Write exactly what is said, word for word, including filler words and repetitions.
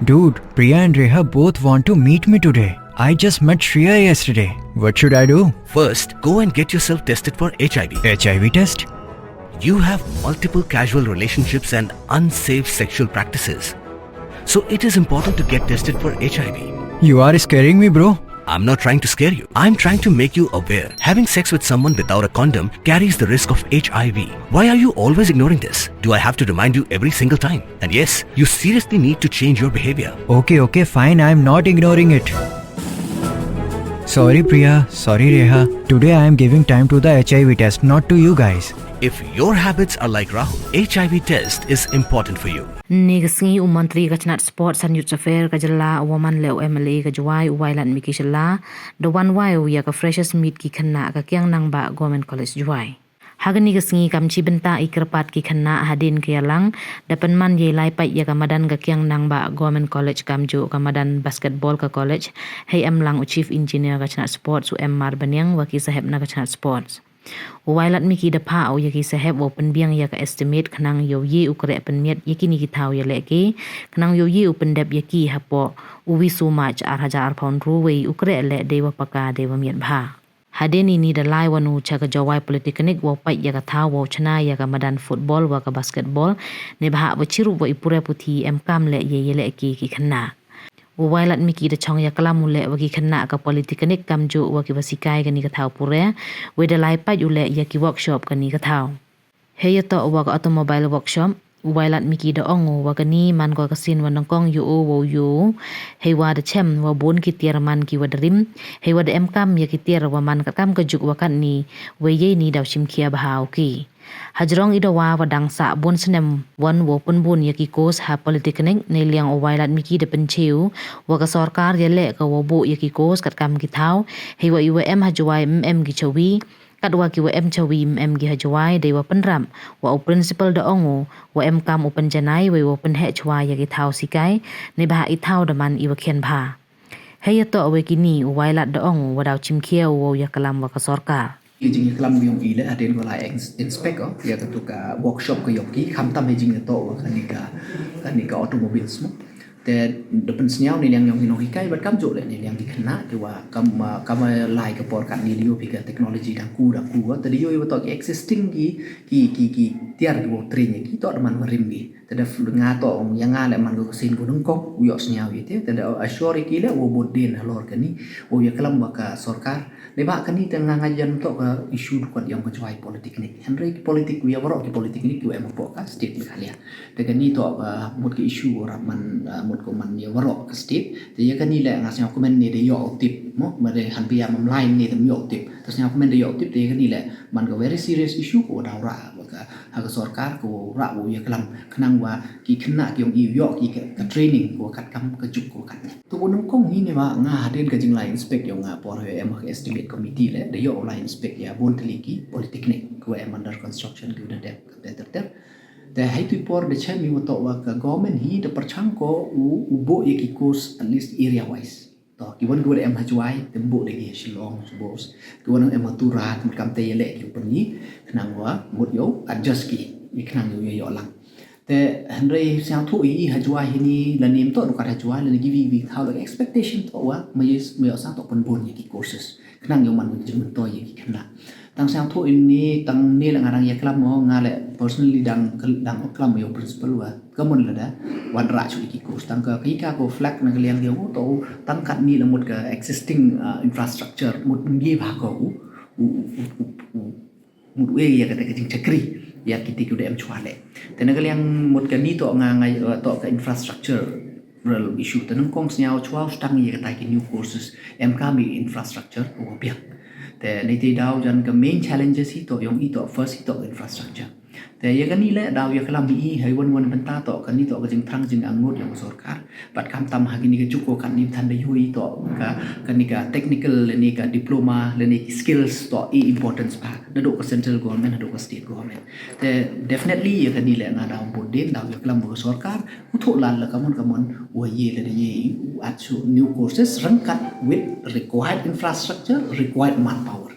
Dude, Priya and Reha both want to meet me today. I just met Shreya yesterday. What should I do? First, go and get yourself tested for H I V. H I V test? You have multiple casual relationships and unsafe sexual practices. So it is important to get tested for H I V. You are scaring me, bro. I'm not trying to scare you. I'm trying to make you aware. Having sex with someone without a condom carries the risk of H I V. Why are you always ignoring this? Do I have to remind you every single time? And yes, you seriously need to change your behavior. Okay, okay, fine. I'm not ignoring it. Sorry, Priya. Sorry, Reha. Today I am giving time to the H I V test, not to you guys. If your habits are like Rahul, H I V test is important for you. Ni ka sngi u Mantri ka chnat Sport san Youth Affair ka jylla u wa man le u M L A ka Jowai u Wailadmiki Shylla da wan wai u ya ka Freshers Meet ki khynnah ka Kiang Nangbah Government College Jowai. Ha kani ka sngi kam chi bynta i kyrpad ki khynnah hadien ka yalang da pynman yei lai pait ya ka madan ka Kiang Nangbah Government College kamjooh ka madan basketball ka college. Hei em lang u Chief Engineer ka chnat Sports u M Marbaniang wa ki sahep na ka chnat Sports. U Wailadmiki da phah u ya ki sahep wow pynbiang ya ka estimate khnang yow ye u kreh pynmiat ya kini ki thaw yalehke, khnang yow ye u pyndep ya ki hapoh u wi u March ar hajar arphaw ynru wei u kreh leh dei wa paka dei wa miat bha. Hadien ini da lai wan u cha ka Jowai Polytechnic wow pait ya ka thaw wow chna ya ka madan football wa ka basketball, neibhah wa chirup wa i pure puthi em kam leh ya yalehke ki khynnah. U Wailadmiki da chong ya klam u leh wa ki khynnah ka Polytechnic kamjooh wa ki wa sikai kani ka thaw pure, wei da lai pait u leh ya ki workshop kani ka thaw. Hei ya toh wa ka automobile workshop, u Wailadmiki da ong u wa kani man ko ka sien wa nyngkong yow u wow yoh u, hei wa da chem wa bun ki tiar man ki wa da rim, hei wa da em kam ya ki tiar wa man katkam ka juk wa katni, wei yei ni daw chimkhia bha u ki. Hajrong i dawa wa dang sah bun snem wan wow pynbun ya ki course ha Polytechnic, neiliang u Wailadmiki da pynchai u wa ka sorkar yaleh ka wow buh ya ki course katkam ki thaw, hei wa i wa em ha Jowai em em ki chawi, katwa ki wa em chawi em em ki ha Jowai, dei wa pynrap wa u principal da ong u wa em kam u pynjanai wei wow pynheh chwa ya ki thaw sikai, neibhah i thaw da man i wa khian bha. Hei ya toh wei kini u Wailad da ong u wa daw chimkhia u wow ya klam wa ka sorkar. Ki jingklam yong i le hadien ko lai ins- inspect o ya ka tu ka workshop ka yong ki, khamtam hei jingtoh wa kani ka, kani ka automobiles mo. Te da pynsniaw neiliang yong ki nonghikai bad kamjooh le neiliang ki khynnah ki wa kam, ah, kam lai ka por katni lio phi ka technology dang ku dang ku, te da yoh i wa toh ki existing ki, ki, ki, ki tiar ki wow train ya ki toh da man wa rim ki. Te da f- nga toh ong ya nga le man ko ka sien ko nyngkong u yoh sniaw i te, te da assure ki le wow bud dien halor kani, wow ya klam wa ka sorkar. Neibhah kani te nga nga jan toh ka issue du kat yong ka Jowai Polytechnic. Hynrei ki politik, ya waroh ki polytechnic ki wa em hapoh ka state Meghalaya. Te kani toh, ah, mut ka issue wa rap man, ah, mut ko man ya waroh ka state. Te ya kani le nga sniaw kmen ne da yoh u tip mo, ma da han pia mam lai ne da yoh u tip. Te sniaw kmen da yoh u tip, te ya kani le man ka very serious issue ko daw rah wa ka ha ka sorkar ko rah wow ya klam khnang wa ki khynnah ki yong i yoh ki ka, ka training ko katkam ka juk ko katni. To ko nyngkong hi ne wa nga hadien ka jinglai inspect yong nga por hei em ha ka estimate committee le da yoh u lai inspect ya bun tylli ki polytechnic ko em under construction ki wa da dep ka ter ter ter. Te hei tu i por da chem i wa toh wa ka government hi da pyrchang ko u, u buh ya ki course at least area wise. To ki wan ki wa da em ha Jowai te buh da ki ha Shillong, suppose ki wan em ha Tura, kam te yaleh ki u pynyi khnang wa mut yow adjust ki, i khnang yow ya yoh lang. Te hynrei sniaw thoh i ha Jowai hini, lane ym toh du kat ha Jowai, lane ki wi wi thaw, la expectation toh wa ma yes ma yoh sa toh pynbun ya ki courses khnang yow man ka jingmyntoi ya ki khynnah. Tang sniaw thoh ini, tang ni le nga dang ya klam o, nga le personally dang, dang klam yow principal wa ka mon lada wan rah chu ki course. Tang ka, ka i ka ko flag na ka liang yow toh tang katni la mut ka existing, ah, infrastructure mut ngi bha ko u, u, u, u, u mut u e ya kata ka jingchakri ya kiti ki wa da em chwa le. Te na ka liang mut kani toh nga, nga, eh, toh ka infrastructure real issue. Te nyngkong sniaw chwa u stang ya kata ki new courses, em kam i infrastructure u wa biang. Te ni te daw jan ka main challenges hi toh yong i toh first hi toh infrastructure. Te ya kani le daw ya klam i hei wan wan bynta toh kani toh ka jingthrang jingangnud yong ka sorkar. Bad khamtam ha kini ka juk ko katni than da yoh i toh ka, kani ka technical lane ka diploma lane ki skills toh i importance bha. Nadooh ka central government, nadooh ka state government. Te definitely ya kani le nga daw bud dien, daw ya klam wa ka sorkar u thoh lad la ka mon ka mon wa ye le da ye i u add chu new courses ryngkat with required infrastructure, required manpower.